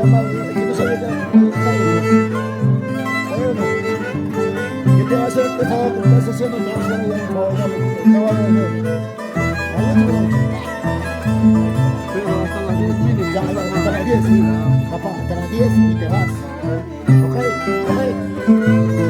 La madre, es que no sabía que era tarde. Bueno, yo te voy a hacer este favor que me estás haciendo, te voy a hacer ya un favor, ya, te voy a deber. A las 8 de la noche. Pero hasta las 10 mínimo. Ya, hasta las 10, papá, hasta las 10 y te vas. Ok, ok.